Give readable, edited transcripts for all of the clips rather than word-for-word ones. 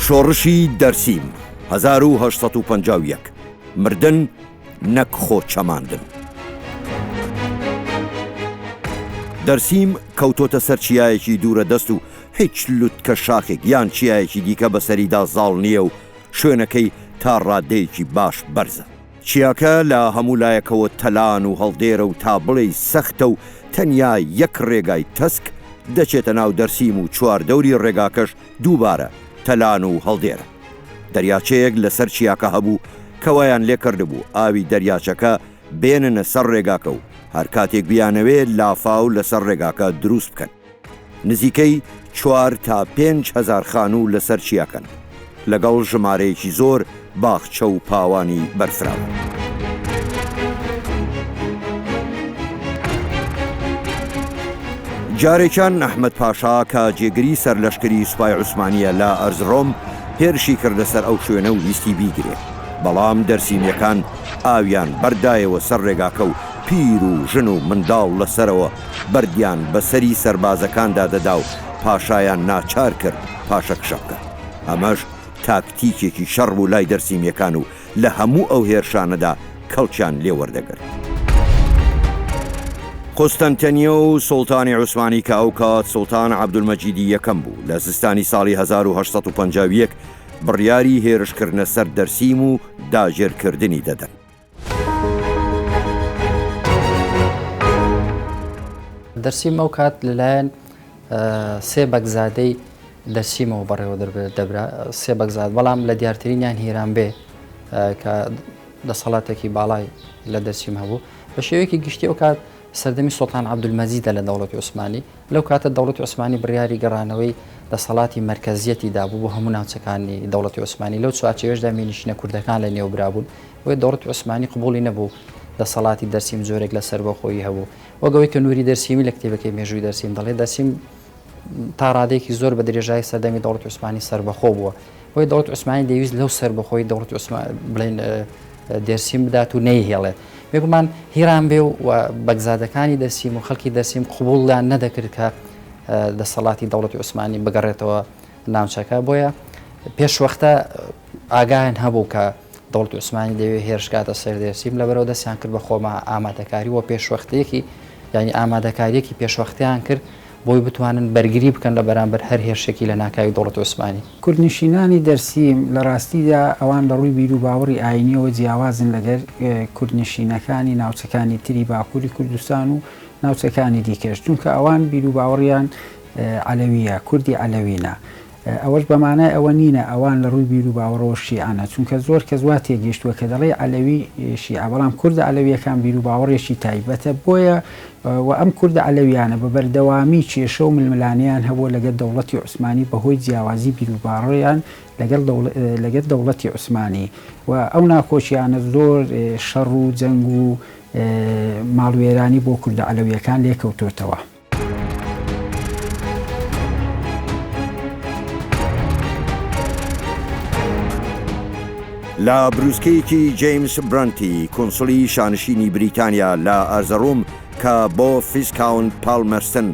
شۆڕشی دەرسیم 1851 مردن نەک خۆ چەماندن. دەرسیم کەوتۆتە سەر چیایەکی دوورە دەست و هیچ لوتکە شاخێک یان چیایەکی دیکە بەسەریدا زاڵ نییە و شوێنەکەی تا ڕادەیەکی باش بەرزە. چیاکە لە هەموو لایەکەوە تەلان و هەڵدێرە و تا بڵێی سەختە و تەنیا یەک ڕێگای تەسک دەچێتە ناو دەرسیم و چواردەوری ڕێگاکەش دووبارە تەلان و هەڵدێرە. دەریاچەیەک لەسەر چیاکە هەبوو کە وایان لێکردبوو ئاوی دەریاچەکە بێننە سەر ڕێگاکە و هەرکاتێک بیانەوێ لافاو لەسەر ڕێگاکە دروست بکەن. نزیکەی چوار تا 5000 خانوو لەسەر چیاکەن، لەگەڵ ژمارەیەکی زۆر باخچە و پاوانی بەرفراوان. جارێکیان ئەحمەد پاشا کە جێگری سەرلەشکری سوپای عوسمانییە لە ئەرزڕۆم هێرشی کردە سەر ئەو شوێنە و ویستی بیگرێ، بەڵام دەرسیمییەکان ئاویان بەردایەوە سەر ڕێگاکە و پیر و ژن و منداڵ لە سەرەوە بەردیان بە سەری سەربازەکاندا دەدا و پاشایان ناچار کرد پاشەکشە بکات. ئەمەش تاکتیکێکی شەڕ بوو لای دەرسیمییەکان و لە هەموو ئەو هێرشانەدا کەڵکیان لێ وەردەگرت. قوستەنتەنیە و سوڵتانی عوسمانی کە ئەوکات سوڵتان عەبدولمەجیدی یەکەم بوو، لە زستانی ساڵی 1851 بڕیاری هێرشکردنە سەر دەرسیم و داگیرکردنی دەدەن. دەرسیم ئەو کات لەلایەن سێ بەگزادەی دەرسیمەوە بەڕێوە دەبرا، سێ بەگزاد، بەڵام لە دیارترینیان هیران بێ کە دەسەڵاتێکی باڵای لە دەرسیم هەبوو. بە شێوەیەکی گشتی ئەو کات سەردەمی سوڵتان عەبدولمەجیدە لە دەوڵەتی عوسمانی. لەو کاتە دەوڵەتی عوسمانی بڕیاری گەڕانەوەی دەسەڵاتی مەرکەزیەتی دابوو بۆ هەموو ناوچەکانی دەوڵەتی عوسمانی. لەو چوارچێوەیەشدا میرنشینە کوردەکان لە نێو برابوون. بۆیە دەوڵەتی عوسمانی قبوڵی نەبوو دەسەڵاتی دەرسیم جۆرێک لە سەربەخۆیی هەبوو. وەک ئەوەی کە نوری دەرسیمی لە کتێبەکەی مێژووی دەرسیم دەڵێ، دەرسیم تا ڕادەیەکی زۆر بە درێژایی سەردەمی دەوڵەتی عوسمانی سەربەخۆ بووە. بۆیە دەوڵەتی عوسمانی دەیویست لەو سەربەخۆیی دەوڵەتی عوسمان بڵێن دێرسیم بدات و نەیهێڵێت. بێگومان هیران بێ و بەگزادەکانی دەرسیم و خەڵکی دەرسیم قبوڵیان نەدەکرد کە دەسەڵاتی دەوڵەتی عوسمانی بگەڕێتەوە ناوچەکە، بۆیە پێشوەختە ئاگایان هەبوو کە دەوڵەتی عوسمانی دەیەوێت هێرش کاتە سەر دێرسیم، لەبەرئەوە دەستیان کرد بە خۆما ئامادەکاری و پێشوەختەیەکی یانی ئامادەکارییەکی پێشوەختەیان کرد بۆی بتوانن بەرگری بکەن لە بەرامبەر هەر هێرشێکی لەناکاوی دەوڵەتی عوسمانی. کوردنشینانی دەرسیم لە ڕاستیدا ئەوان لە ڕووی بیروباوەڕی ئایینیەوە جیاوازن لەگەر کوردنشینەکانی ناوچەکانی تری باکووری کوردستان و ناوچەکانی دیکەش، چونکە ئەوان بیروباوەڕیان عەلەوییە، کوردی عەلەوینە. ئەوەش بە مانای ئەوە نینە ئەوان لە ڕووی بیروباوەڕەوە شیعەنە، چونکە زۆر کەس وا تێگەیشتووە کە دەڵێی عەلەوی شیعە، بەڵام کوردە عەلەوییەکان بیروباوەڕێکی تایبەتە، بۆیە و ئەم کوردە عەلەویانە بە بەردەوامی کێشە و ململانێیان هەبووە لەگەر دەوڵەتی عوسمانی بەهۆی جیاوازی بیروباڕیان لەگەڵ لەگەر دەوڵەتی عوسمانی و ئەو ناکۆکیانە زۆر شەڕ و جەنگ و ماڵوێرانی بۆ کوردە عەلەوییەکان لێکەوتۆتەوە. لە بروسکەیەکی جەیمس برەنتی کونسڵی شانشینی بریتانیا لە ئەرزەڕوم کە بۆ فیسکاونت پاڵمەرستن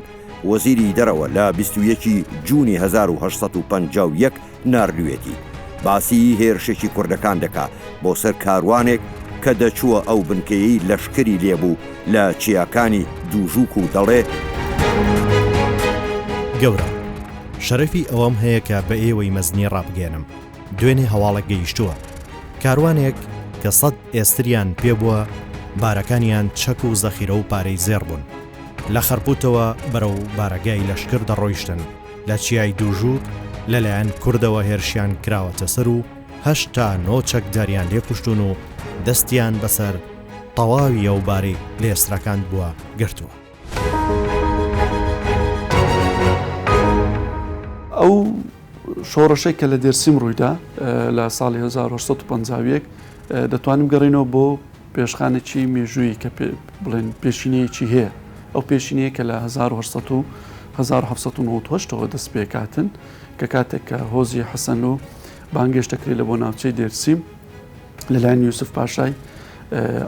وەزیری دەرەوە لە 21 ی جوونی 1851 ناردوویەتی، باسی هێرشێکی کوردەکان دەکا بۆ سەر کاروانێک کە دەچووە ئەو بنکەیەی لەشکری لێ بوو لە چیاکانی دوژوک و دەڵێ. گەورەم، شەرەفی ئەوەم هەیە کە بە ئێوەی مەزنی ڕابگەیەنم، دوێنێ هەواڵێک گەیشتووە، کاروانێک کە سەد ئێستریان پێ بووە، بارەکانیان چەک و زەخیرە و پارەی زێڕ بوون، لە خەرپوتەوە بەرەو بارەگای لەشکر دەڕۆیشتن، لە چیای دوژوک لەلایەن کوردەوە هێرشیان کراوەتە سەر و هەشت تا نۆ چەکداریان لێ کوشتوون و دەستیان بەسەر تەواوی ئەو بارەی لە ئێستراکان بووە گرتووە. ئەو شۆڕشەی کە لە دێرسیم ڕوویدا لە ساڵی 1851 دەتوانین بگەڕێینەوە بۆ پێشخانێکی مێژوویی کە بڵێن پێشینەیەکی هەیە ئەو پێشینەیە کە لە 1800 و 1798 ەوە دەست پێکاتن کە کاتێک کە هۆزی حەسەن و بانگێشت دەکرێت لە بۆ ناوچەی دێرسیم لەلایەن یوسف پاشای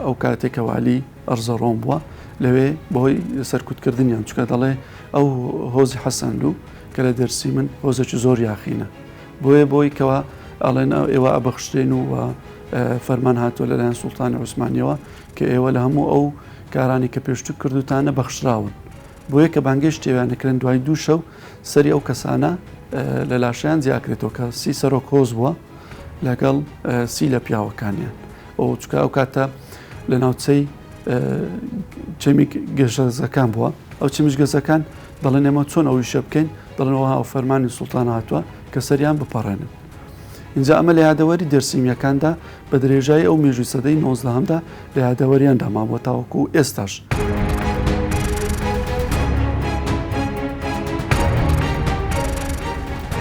ئەو کاتێک کە والی ئەرزەڕۆم بووە لەوێ بەهۆی سەرکوتکردنیان چکە دەڵێ ئەو هۆزی حەسەنلو کە لە دێرسیمن هۆزێکی زۆر یاخینە. بۆیە بۆی کەوا ئەڵێن ئێوە ئەبەخشرێن و فەرمان هاتووە لەلایەن سوڵتانی عوسمانیەوە کە ئێوە لە هەموو ئەو کارانی کە پێشتر کردوتانە بەخشراون. بۆیە کە بانگێشتی ئەویان ئەکرێن دوای دوو شەو سەری ئەو کەسانە لە لاشەیان جیاکرێتەوە کە سی سەرۆک هۆز بووە لەگەڵ سی لە پیاوەکانیان ئەو چکە ئەو کاتە لە ناوچەی چەمی گەشەزەکان بووە ئەو چمیش گەزەکان دەڵێن ئێمە چۆن ئەو ئیشە بکەین دەڵێنەوە هاو فەرمانی سوڵتان هاتووە کە سەریان بپەڕێنن اینجا ئەمە لە یادەوەری دەرسیمیەکاندا بە درێژایی ئەو مێژووی سەدەی نۆزدەهەمدا لە یادەوەریاندا مابووە تاوەکو ئێستاش.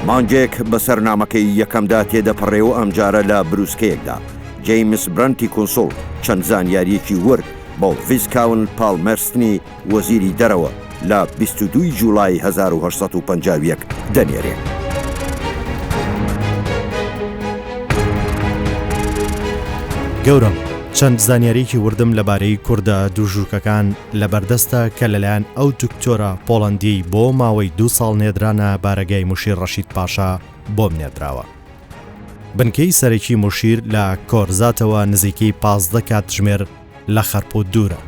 مانگێک بەسەر نامەکەی یەکەمدا تێدەپەڕێ و ئەمجارە لە بروسکەیەکدا جەیمس برەنتی کونسوڵ چەند زانیارییەکی ورد بۆ ڤیسکاونت پاڵمەرستنی وەزیری دەرەوە لە 22 ی جوڵای 1851 دەنێرێ. گەورەم، چەند زانیارییەکی وردم لەبارەی کوردە دووژووکەکان لەبەردەستە کە لەلایەن ئەو دکتۆرە پۆڵەندییەی بۆ ماوەی دوو ساڵ نێردرانە بارەگای موشیر ڕەشید پاشا بۆم نێردراوە. بنکەی سەرەکی موشیر لە کۆرزاتەوە نزیکەی 15 کاتژمێر لە خەرپوت دوورە.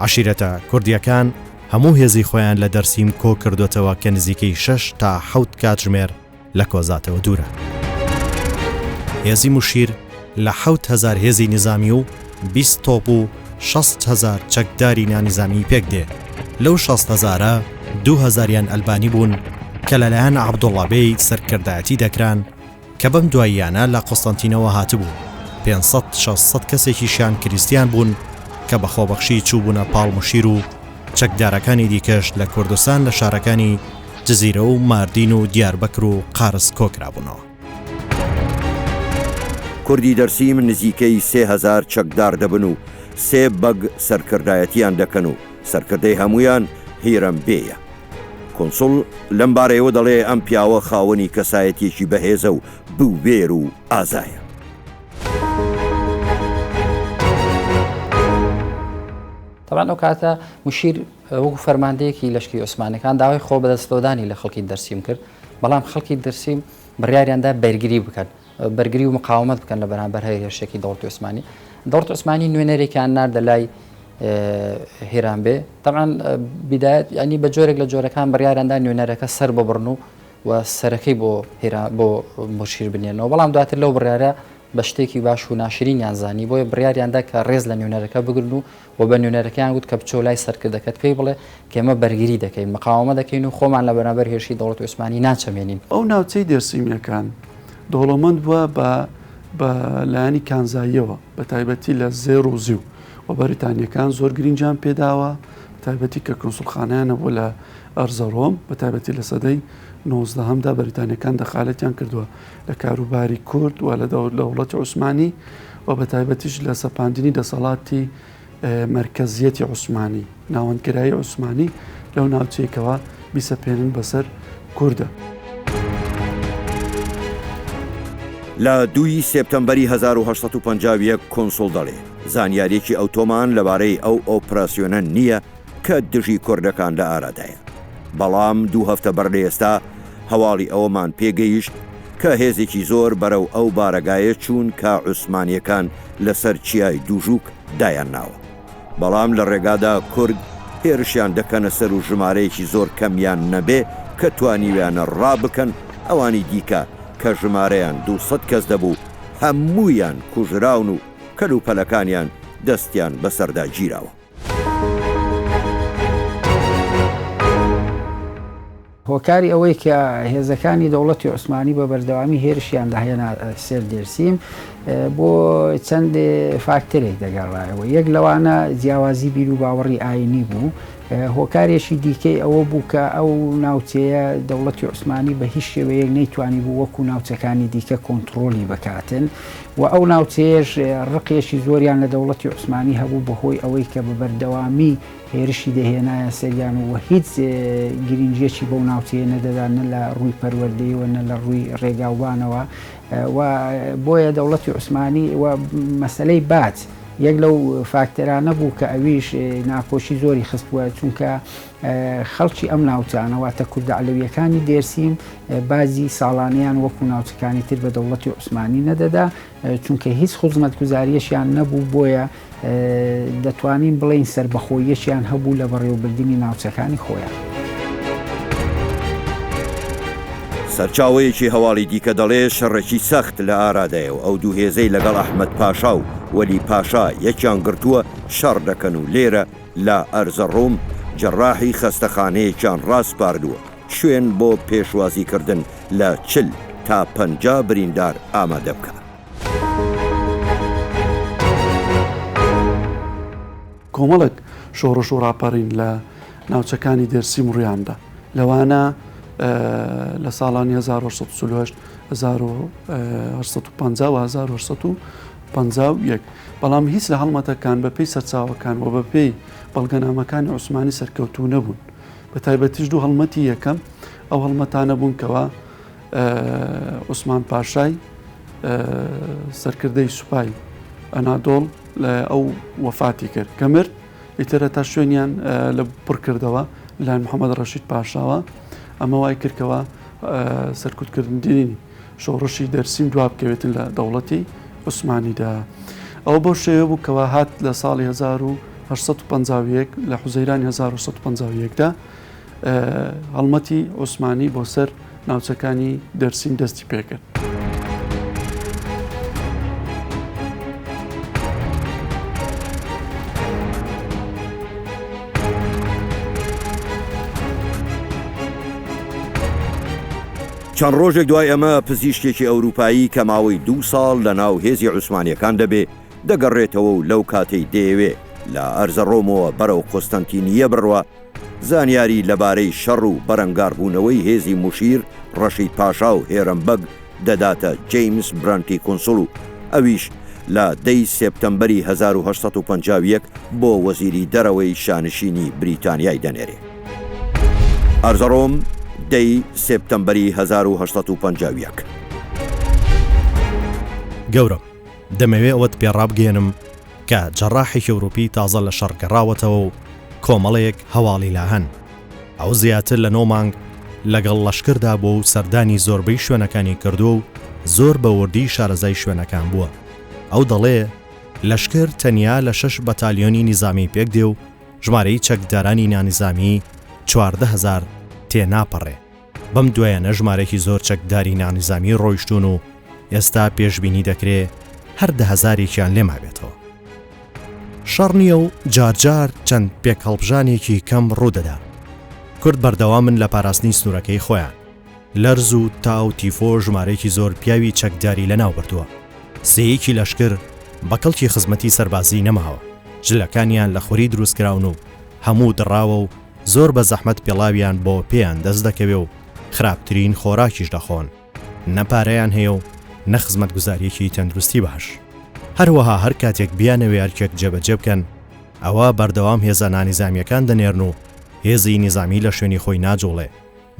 عەشیرەتە کوردییەکان هەموو هێزی خۆیان لە دەرسیم کۆ کردۆتەوە کە نزیکەی شەش تا حەوت کاتژمێر لە کۆزاتەوە دوورە. هێزی موشیر لە 7000 هێزی نیزامی و 20 تۆپ و 60 هەزار چەکداری نانیزامی پێک دێ. لەو 60 هەزارە دوو هەزاریان ئەلبانی بوون کە لەلایەن عەبدوڵڵا بێی سەرکردایەتی دەکران کە بەم دواییانە لە قوستەنتینەوە هاتبوو، 500 600 کەسێکیشیان کریستیان بوون کە بە خۆبەخشی چووبوونە پاڵ موشیر و چەکدارەکانی دیکەش لە کوردستان لە شارەکانی جزیرە و ماردین و دیاربەکر و قارس کۆکرابوونەوە. کوردی دەرسیم نزیکەی 3000 چەکدار دەبن و سێ بەگ سەرکردایەتیان دەکەن و سەرکردەی هەموویان هیرەم بێیە. کونسوڵ لەم بارەیەوە دەڵێ ئەم پیاوە خاوەنی کەسایەتیەکی بەهێزە و بوێر و ئازایە. تەبعەن ئەو کاتە موشیر وەکو فەرماندەیەکی لەشکری عوسمانیەکان داوای خۆ بەدەستەوەدانی لە خەڵکی دەرسیم کرد، بەڵام خەڵکی دەرسیم بڕیاریان دا بەرگری بکەن، بەرگری و مقاومەت بکەن لە بەرامبەر هەر هێرشێکی دەوڵەتی عوسمانی. دەوڵەتی عوسمانی نوێنەرێکیان ناردە لای هیران بێ، تەبعەن بیدایەت یانی بە جۆرێک لە جۆرەکان بڕیاریان دا نوێنەرەکە سەر ببڕن و و سەرەکەی بۆ هیران بۆ موشیر بنێنەوە، بەڵام دواتر لەو بڕیارە بە شتێکی باش و ناشرینیان زانی، بۆیە بڕیاریان دا کە ڕێز لە نوێنەرەکە بگرن و و بە نوێنەرەکەیان گوت کە بچۆ لای سەرکردەکەت پێی بڵێ کە ئێمە بەرگری دەکەین، مقاوەمە دەکەین و خۆمان لە بەرامبەر هێرشی دەوڵەتی عوسمانی ناچەمێنین. ئەو ناوچەی دێرسیمییەکان دەوڵەمەند بووە بە بە لایەنی کانزاییەوە بە تایبەتی لە زێڕ و زیو و بەریتانییەکان زۆر گرینگیان پێداوە بە تایبەتی کە کونسوڵخانەیان هەبووە لە ئەرزەڕۆم بە تایبەتی لە سەدەی نۆزدەهەمدا بەریتانییەکان دەخالەتیان کردووە لە کاروباری کورد و لە دەوڵەتی عوسمانی و بە تایبەتیش لە سەپاندنی دەسەڵاتی مەرکەزیەتی عوسمانی، ناوەندگەرایی عوسمانی لەو ناوچەی کەوا بیسەپێنن بەسەر کوردە. لە دووی سێپتەمبەری 1851 کونسوڵ دەڵێ، زانیارییەکی ئەوتۆمان لەبارەی ئەو ئۆپراسیۆنە نییە کە دژی کوردەکان لە ئارادایە. بەڵام دوو هەفتە بەر لە ئێستا هەواڵی ئەوەمان پێ گەیشت کە هێزێکی زۆر بەرەو ئەو بارەگایە چوون کە عوسمانییەکان لەسەر چیای دوژوک دایان ناوە. بەڵام لە ڕێگادا کورد هێرشیان دەکەنە سەر و ژمارەیەکی زۆر کەمیان نەبێ کە توانیویانە ڕابکەن، ئەوانی دیکە کە ژمارەیان 200 کەس دەبوو هەموویان کوژراون و کەلوپەلەکانیان دەستیان بەسەردا گیراوە. هۆکاری ئەوەی کە هێزەکانی دەوڵەتی عوسمانی بە بەردەوامی هێرشیان دەهێنا سەر دێرسیم بۆ چەند فاکتەرێک دەگەڕایەوە یەک لەوانە جیاوازی بیر و باوەڕی ئاینی بوو هۆکارێکی دیکەی ئەوە بوو کە ئەو ناوچەیە دەوڵەتی عوسمانی بە هیچ شێوەیەک نەیتوانی بوو وەکو ناوچەکانی دیکە کۆنتڕۆلی بکاتن و ئەو ناوچەیەش ڕقێکی زۆریان لە دەوڵەتی عوسمانی هەبوو بەهۆی ئەوەی کە بە بەردەوامی هێرشی دەهێنایە سەریان و هیچ گرنگیەکی بەو ناوچەیە نەدەدا نە لە ڕووی پەروەردەیەوە نە لە ڕووی ڕێگاوبانەوە و بۆیە دەوڵەتی عوسمانی و مەسەلەی باج. یەک لەو فاکتەرانە بوو کە ئەویش ناکۆکی زۆری خستبووە چونکە خەڵکی ئەم ناوچانە واتە کوردە عەلەوییەکانی دێرسیم باجی ساڵانەیان وەکو ناوچەکانی تر بە دەوڵەتی عوسمانی نەدەدا چونکە هیچ خزمەتگوزارییەکیان نەبوو بۆیە دەتوانین بڵێین سەربەخۆییەکیان هەبوو لە بەڕێوەبردنی ناوچەکانی خۆیان. سەرچاوەیەکی هەواڵی دیکە دەڵێ شەڕێکی سەخت لە ئارادایە و ئەو دوو هێزەی لەگەڵ ئەحمەد پاشا و وەلی پاشا یەکیان گرتووە شەڕ دەکەن و لێرە لە ئەرزەڕۆم جەراحی خەستەخانەیەکیان ڕاسپاردووە شوێن بۆ پێشوازیکردن لە 40 تا 50 بریندار ئامادە بکا. کۆمەڵێک شۆڕش و ڕاپەڕین لە ناوچەکانی دێرسیم ڕوویاندا، لەوانە لە ساڵانی 1848، 1850 و 1851، بەڵام هیچ لە هەڵمەتەکان بەپێی سەرچاوەکان و بەپێی بەڵگەنامەکانی عوسمانی سەرکەوتوو نەبوون، بە تایبەتیش دوو هەڵمەتی یەکەم ئەو هەڵمەتانە بوون کەوا عوسمان پاشای سەرکردەی سوپای ئەنادۆڵ ئەو وەفاتی کرد کە مرد ئیتر هەتا شوێنیان لە پڕ کردەوە لەلایەن محەممەد ڕەشید پاشاوە ئەمە وای کردکەوە سەرکوتکردنی شۆڕشی دەرسیم دوا بکەوێتن لە دەوڵەتی عوسمانیدا ئەوە بەو شێوە بوو کەوا هات لە ساڵی 1851 لە حوزەیرانی 1951 دا هەڵمەتی عوسمانی بۆ سەر ناوچەکانی دەرسیم دەستی پێکرد. چەند ڕۆژێک دوای ئەمە پزیشکێکی ئەوروپایی کە ماوەی دوو ساڵ لە ناو هێزی عوسمانیەکان دەبێ دەگەڕێتەوە و لەو کاتەی دەیەوێ لە ئەرزەڕۆمەوە بەرەو قوستەنتینیە بڕوا زانیاری لەبارەی شەڕ و بەرەنگاربوونەوەی هێزی موشیر ڕەشید پاشا و هێرەم بەگ دەداتە جەیمس برانتی کونسوڵ و ئەویش لە دە ی سێپتەمبەری 1851 بۆ وەزیری دەرەوەی شانشینی بریتانیای دەنێرێ. ئەرزەڕۆم، دە ی سێپتەمبەری 1851. گەورەم، دەمەوێ ئەوەت پێ ڕابگەیەنم کە جەڕاحێکی ئەوروپی تازە لە شەڕ گەڕاوەتەوە و کۆمەڵێک هەواڵی لا هەن. ئەو زیاتر لە نۆ مانگ لەگەڵ لەشکردا بووە و سەردانی زۆربەی شوێنەکانی کردووە و زۆر بە وردی شارەزای شوێنەکان بووە. ئەو دەڵێ لەشکر تەنیا لە شەش بەتالیۆنی نیزامی پێک دێ و ژمارەی چەکدارانی نانیزامی 14 هەزار تێناپەڕێ. بەم دوایانە ژمارەیەکی زۆر چەکداری نانیزامی ڕۆیشتوون و ئێستا پێشبینی دەکرێ هەر دە هەزارێکیان لێ مابێتەوە. شەڕ نییە و جارجار چەند پێکهەڵپژانێکی کەم ڕوو دەدا. کورد بەردەوامن لە پاراستنی سنوورەکەی خۆیان. لەرز و تا و تیفۆ ژمارەیەکی زۆر پیاوی چەکداری لەناو بردووە. سێیەکی لەشکر بە کەڵکی خزمەتی سەربازی نەماوە. جلەکانیان لە خوری دروست کراون و هەموو دڕاوە و زۆر بە زەحمەت پێڵاویان بۆ پێیان دەست دەکەوێ و خراپترین خۆراکیش دەخۆن، نە پارەیان هەیە و نە خزمەتگوزارییەکی تەندروستی باش. هەروەها هەر کاتێک بیانەوێ ئەرکێک جێبەجێ بکەن، ئەوا بەردەوام هێزە نانیزامییەکان دەنێرن و هێزی نیزامی لە شوێنی خۆی ناجوڵێ،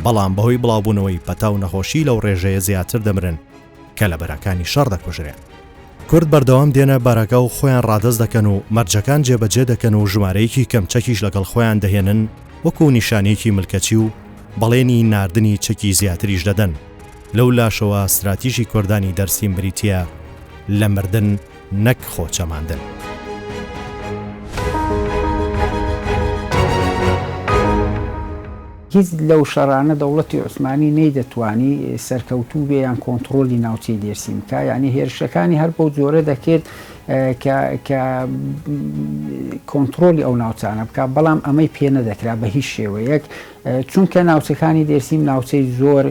بەڵام بەهۆی بڵاوبوونەوەی پەتا و نەخۆشی لەو ڕێژەیە زیاتر دەمرن کە لە بەرەکانی شەڕ دەکوژرێن. کورد بەردەوام دێنە بارەگا و خۆیان ڕادەست دەکەن و مەرجەکان جێبەجێ دەکەن و ژمارەیەکی کەم چەکیش لەگەڵ خۆیان دەهێنن وەکو نیشانەیەکی ملکەچی و بەڵێنی ناردنی چەکی زیاتریش دەدەن. لەو لاشەوە ستراتیژی کوردانی دەرسیم بریتییە لە مردن نەک خۆ چەماندن. هیچ لەو شەڕانە دەوڵەتی عوسمانی نەیدەتوانی سەرکەوتوو بێ یان کۆنتڕۆلی ناوچەی دێرسیم بکا، یانی هێرشەکانی هەر بەو جۆرە دەکرد کە کە کۆنتڕۆلی ئەو ناوچانە بکا، بەڵام ئەمەی پێ نەدەکرا بە هیچ شێوەیەک، چونکە ناوچەکانی دێرسیم ناوچەی زۆر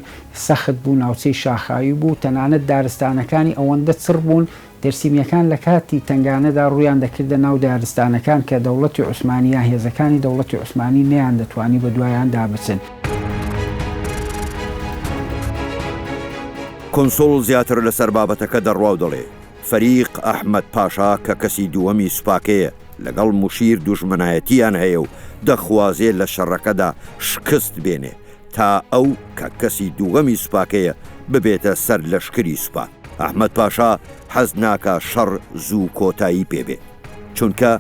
سەخت بوو، ناوچەی شاخاوی بوو، تەنانەت دارستانەکانی ئەوەندە چڕ بوون دێرسیمییەکان لە کاتی تەنگانەدا ڕوویان دەکردە ناو دارستانەکان کە دەوڵەتی عوسمانی یان هێزەکانی دەوڵەتی عوسمانی نەیاندەتوانی بە دوایاندا بچن. کونسوڵ زیاتر لەسەر بابەتەکە دەڕوا و دەڵێ، فەریق ئەحمەد پاشا کە کەسی دووەمی سوپاکەیە لەگەڵ موشیر دوژمنایەتییان هەیە و دەخوازێ لە شەڕەکەدا شکست بێنێ تا ئەو کە کەسی دووەمی سوپاکەیە ببێتە سەرلەشکری سوپا. ئەحمەد پاشا حەز ناکا شەڕ زوو کۆتایی پێ بێ. چونکە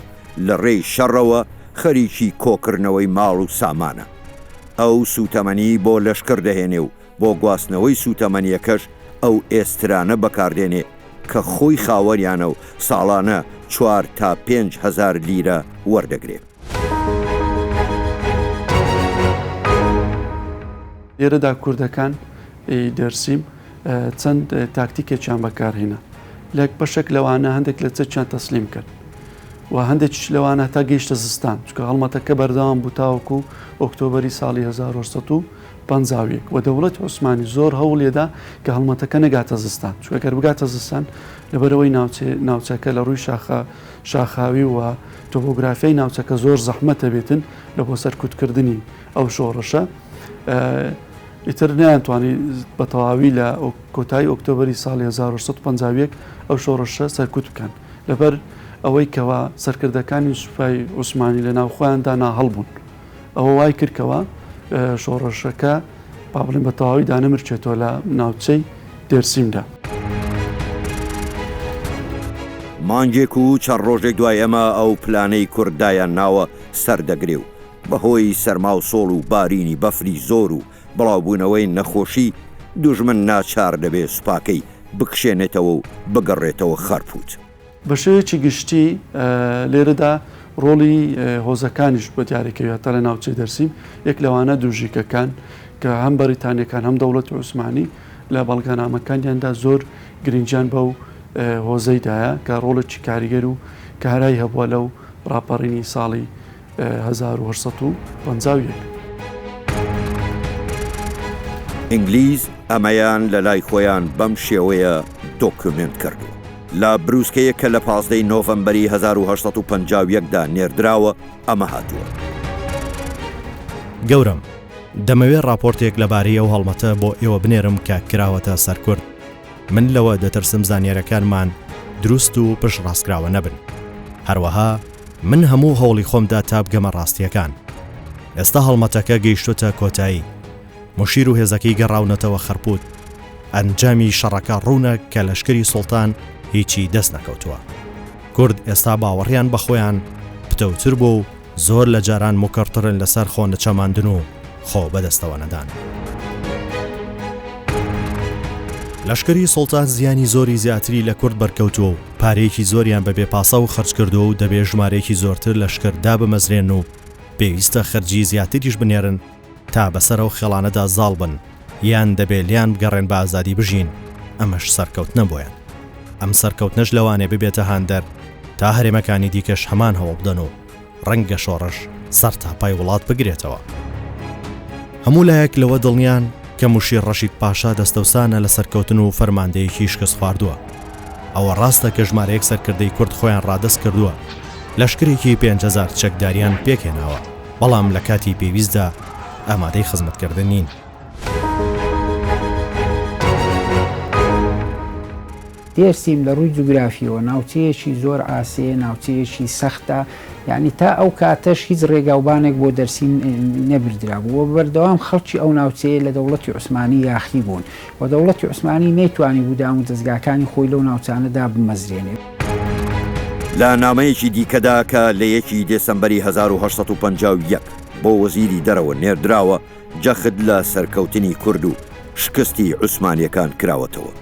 لە ڕێی شەڕەوە خەریکی کۆکردنەوەی ماڵ و سامانە. ئەو سووتەمەنی بۆ لەشکر دەهێنێ و بۆ گواستنەوەی سووتەمەنییەکەش ئەو ئێسترانە بەکاردێنێ کە خۆی خاوەنیانە و ساڵانە چوار تا 5000 لیرە وەردەگرێ. لێرەدا کوردەکان ی دێرسیم چەند تاکتیکێکیان بەکارهێنا. لەک بەشێک لەوانە هەندێک لە چەکیان تەسلیم کرد و هەندێکیش لەوانە هەتا گەیشتە زستان، چونکە هەڵمەتەکە بەردەوام بوو تاوەکو ئۆکتۆبەری ساڵی 1851 و دەوڵەتی عوسمانی زۆر هەوڵیدا کە هەڵمەتەکە نەگاتە زستان، چونکە گەر بگاتە زستان لەبەرئەوەی ناوچەکە لە ڕووی شاخە شاخاوی و تۆپۆگرافیای ناوچەکە زۆر زەحمەتە بێتن لە بۆ سەرکوتکردنی ئەو شۆڕشە ئیتر نەیانتوانی بە تەواوی لە کۆتایی ئۆکتۆبەری ساڵی 1851 ئەو شۆڕشە سەرکوت بکەن لەبەر ئەوەی کەوا سەرکردەکانی سوپای عوسمانی لە ناوخۆیاندا ناهەڵ بوون ئەوە وای کرد کەوا شۆڕشەکە با بڵێین بە تەواوی دانەمرکێتەوە لە ناوچەی دێرسیمدا. مانگێک و چەند ڕۆژێک دوای ئەمە ئەو پلانەی کورد دایان ناوە سەر دەگرێ و بەهۆی سەرما و سۆڵ و بارینی بەفری زۆر و بڵاوبوونەوەی نەخۆشی، دوژمن ناچار دەبێ سوپاکەی بکشێنێتەوە و بگەڕێتەوە خەرپوت. بە شێوەیەکی گشتی لێرەدا ڕۆڵی هۆزەکانیش بە دیاری کەوێت تا لە ناوچەی دەرسیم، یەک لەوانە دوژیکەکان کە هەم بەریتانیەکان هەم دەوڵەتی عوسمانی لە بەڵگەنامەکانیاندا زۆر گرنگیان بەو هۆزەی دایە کە ڕۆڵێکی کاریگەر و کارای هەبووە لەو ڕاپەڕینی ساڵی 1851. ئینگلیز ئەمەیان لە لای خۆیان بەم شێوەیە دۆکیومێنت کردووە. لە بروسکەیەک کە لە 15 ی نۆڤەمبەری 1851 دا نێردراوە ئەمە هاتووە. گەورەم، دەمەوێ ڕاپۆرتێک لەبارەی ئەو هەڵمەتە بۆ ئێوە بنێرم کە کراوەتە سەر کورد. من لەوە دەترسم زانیاریەکانمان دروست و پشتڕاستکراوە نەبن. هەروەها من هەموو هەوڵی خۆم دا تا بگەمە ڕاستیەکان. ئێستا هەڵمەتەکە گەیشتۆتە کۆتایی. موشیر و هێزەکەی گەڕاونەتەوە خەرپوت. ئەنجامی شەڕەکە ڕوونە کە لەشکری سوڵتان هیچی دەست نەکەوتووە. کورد ئێستا باوەڕیان بە خۆیان پتەوتر بووە و زۆر لە جاران مکڕترن لەسەر خۆ نەچەماندن و خۆ بەدەستەوە نەدان. لەشکری سوڵتان زیانی زۆری زیاتری لە کورد بەرکەوتووە و پارەیەکی زۆریان بە بێ پاساو خەرج کردووە و دەبێ ژمارەیەکی زۆرتر لەشکر دابمەزرێنن و پێویستە خەرجی زیاتریش بنێرن تا بەسەر ئەو خێڵانەدا زاڵ بن یان دەبێ لێیان بگەڕێن بە ئازادی بژین، ئەمەش سەرکەوتنە بۆیان. ئەم سەرکەوتنەش لەوانەیە ببێتە هاندەر تا هەرێمەکانی دیکەش هەمان هەوڵ بدەن و ڕەنگە شۆڕش سەرتاپای وڵات بگرێتەوە. هەموو لایەک لەوە دڵنیان کە موشیر ڕەشید پاشا دەستەوسانە لە سەرکەوتن و فەرماندەیەکی شکستخواردووە. ئەوە ڕاستە کە ژمارەیەک سەرکردەی کورد خۆیان ڕادەست کردووە، لەشکرێکی 5000 چەکداریان پێکهێناوە، بەڵام لە کاتی پێویستدا ئامادەی خزمەتکردن نین. دێرسیم لە ڕووی جوگرافیەوە ناوچەیەکی زۆر عاسێیە، ناوچەیەکی سەختە، یانی تا ئەو کاتەش هیچ ڕێگاوبانێک بۆ دەرسیم نەبردرابوو و بەردەوام خەڵکی ئەو ناوچەیە لە دەوڵەتی عوسمانی یاخی بوون و دەوڵەتی عوسمانی نەیتوانیبوو دامودەزگاکانی خۆی لەو ناوچانە دابمەزرێنێ. لە نامەیەکی دیکەدا کە لە یەکی دێسەمبەری 1851 بۆ وەزیری دەرەوە نێردراوە، جەخت لە سەرکەوتنی کورد و شکستی عوسمانییەکان کراوەتەوە.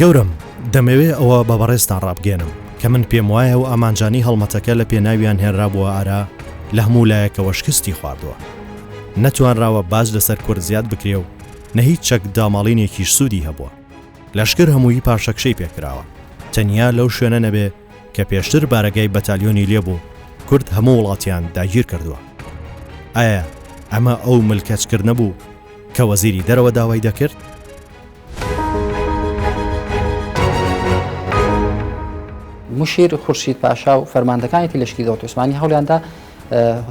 گەورەم، دەمەوێ ئەوە بە بەڕێزتان ڕابگەیەنم کە من پێموایە ئەو ئامانجانەی هەڵمەتەکە لە پێناویان هێنرابووە ئارا لە هەموو لایەکەوە شکستی خواردووە. نەتوانراوە باج لەسەر کورد زیاد بکرێ و نە هیچ چەک داماڵینێکیش سوودی هەبووە. لەشکر هەمووی پاشەکشەی پێکراوە. تەنیا لەو شوێنە نەبێ کە پێشتر بارەگای بەتالیۆنی لێ بوو، کورد هەموو وڵاتیان داگیر کردووە. ئایا ئەمە ئەو ملکەچکردنە بوو کە وەزیری دەرەوە داوای دەکرد؟ موشیر خورشید پاشا و فەرماندەکانی تری لەشکری دەوڵەتی عوسمانی هەوڵیاندا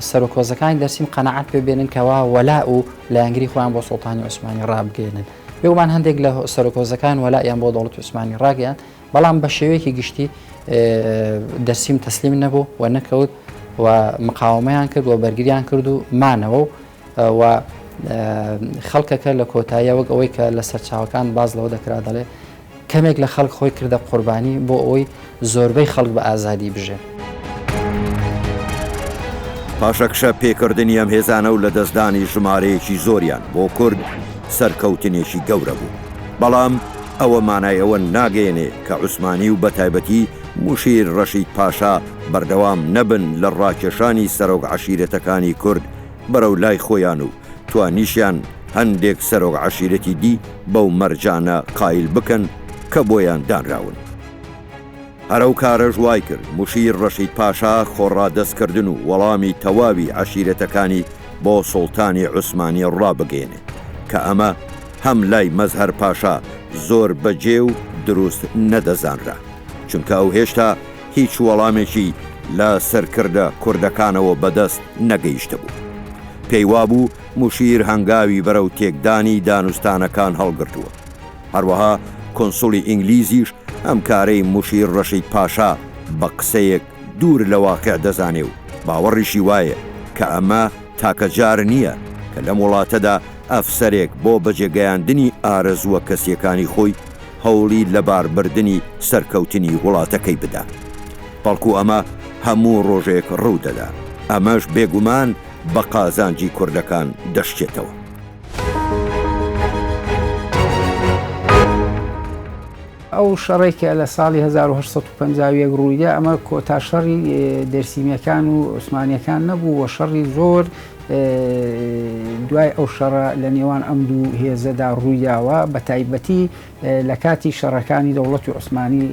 سەرۆک هۆزەکانی دەرسیم قەناعەت پێ بێنن کەوا وەلاء و لایەنگری خۆیان بۆ سوڵتانی عوسمانی ڕابگەیەنن. بێگومان هەندێک لە سەرۆک هۆزەکان وەلائیان بۆ دەوڵەتی عوسمانی ڕاگەیاند، بەڵام بە شێوەیەکی گشتی دەرسیم تەسلیم نەبوو و نەکەوت و مقاومەیان کرد و بەرگریان کرد و مانەوە و خەڵکەکە لە کۆتاییە وەک ئەوەی کە لە سەرچاوەکان باز لەوە دەکرا دەڵێ. کەمێک لە خەڵک خۆی کردە قوربانی بۆ ئەوەی زۆربەی خەڵک بە ئازادی بژێن. پاشەکشە پێکردنی ئەم هێزانە و لەدەستدانی ژمارەیەکی زۆریان بۆ کورد سەرکەوتنێکی گەورە بوو. بەڵام ئەوە مانای ئەوە ناگەیەنێ کە عوسمانی و بەتایبەتی موشیر ڕەشید پاشا بەردەوام نەبن لە ڕاکێشانی سەرۆک عەشیرەتەکانی کورد بەرەو لای خۆیان و توانیشیان هەندێک سەرۆک عەشیرەتی دی بەو مەرجانە قایل بکەن کە بۆیان دانراون. هەر ئەو کارەش وای کرد موشیر ڕەشید پاشا خۆڕادەست کردن و وەڵامی تەواوی عەشیرەتەکانی بۆ سوڵتانی عوسمانی ڕابگەیەنێ کە ئەمە هەم لای مەزهەر پاشا زۆر بەجێ و دروست نەدەزانرا چونکە ئەو هێشتا هیچ وەڵامێکی لە سەرکردە کوردەکانەوە بەدەست نەگەیشتبوو. پێی وابوو موشیر هەنگاوی بەرەو تێکدانی دانوستانەکان هەڵگرتووە. هەروەها کونسوڵی ئینگلیزیش ئەم کارەی موشیر ڕەشید پاشا بە قسەیەک دوور لە واقیع دەزانێ و باوەڕیشی وایە کە ئەمە تاکە جار نییە کە لەم وڵاتەدا ئەفسەرێک بۆ بەجێگەیاندنی ئارەزووە کەسییەکانی خۆی هەوڵی لەباربردنی سەرکەوتنی وڵاتەکەی بدا. بەڵکو ئەمە هەموو ڕۆژێک ڕوو دەدا. ئەمەش بێگومان بە قازانجی کوردەکان دەشکێتەوە. ئەو شەڕەی کە لە ساڵی 1851 ڕوویدا ئەمە کۆتا شەڕی دەرسیمیەکان و عوسمانیەکان نەبوو و شەڕی زۆر دوای ئەو شەڕە لە نێوان ئەم دوو هێزەدا ڕوویداوە بە تایبەتی لە کاتی شەڕەکانی دەوڵەتی عوسمانی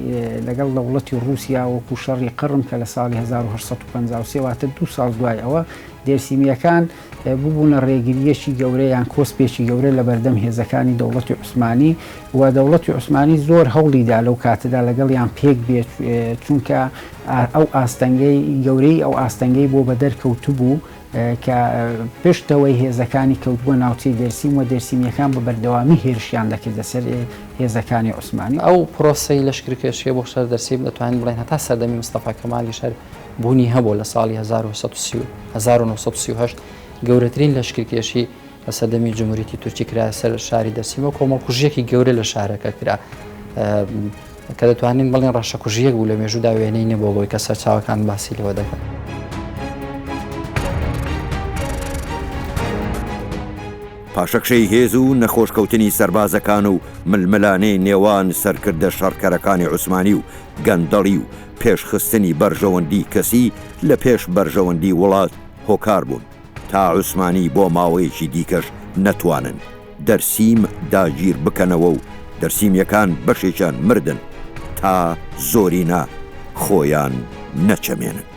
لەگەڵ دەوڵەتی ڕووسیا وەکو شەڕی قڕم کە لە ساڵی 1853 واتە دوو ساڵ دوای ئەوە دێرسیمیەکان ببوونە ڕێگرییەکی گەورە یان کۆسپێکی گەورە لە بەردەم هێزەکانی دەوڵەتی عوسمانی و دەوڵەتی عوسمانی زۆر هەوڵی دا لەو کاتەدا لەگەڵیان پێک بێت چونکە ئەو ئاستەنگەی گەورەی ئەو ئاستەنگەی بۆ بەدەر کەوتبوو کە پشتەوەی هێزەکانی کەوتبووە ناوچەی دێرسیم و دێرسیمییەکان بە بەردەوامی هێرشیان دەکردە سەر هێزەکانی عوسمانی. ئەو پرۆسەی لەشکرکێشییە بۆ سەر دەرسیم دەتوانین بڵێین هەتا سەردەمی مستەفا کەمالیش هەر بوونی هەبووە لە ساڵی 1938 گەورەترین لەشکرکێشی لە سەردەمی جمهوریتی تورکی کرایە سەر شاری دەرسیم و کۆمەڵکوژییەکی گەورە لە شارەکە کرا کە دەتوانین بڵێن ڕەشەکوژییەک بوو لە مێژوودا وێنەی نەبووە بۆی کە سەرچاوەکان باسی لێوە دەکەن. پاشەکشەی هێز و نەخۆشکەوتنی سەربازەکان و ململانێی نێوان سەرکردە شەڕکەرەکانی عوسمانی و گەندەڵی و پێشخستنی بەرژەوەندی کەسی لە پێش بەرژەوەندی وڵات هۆکار بوون تا عوسمانی بۆ ماوەیەکی دیکەش نەتوانن دەرسیم داگیر بکەنەوە و دەرسیمیەکان بەشێکیان مردن تا زۆرینە خۆیان نەچەمێنن.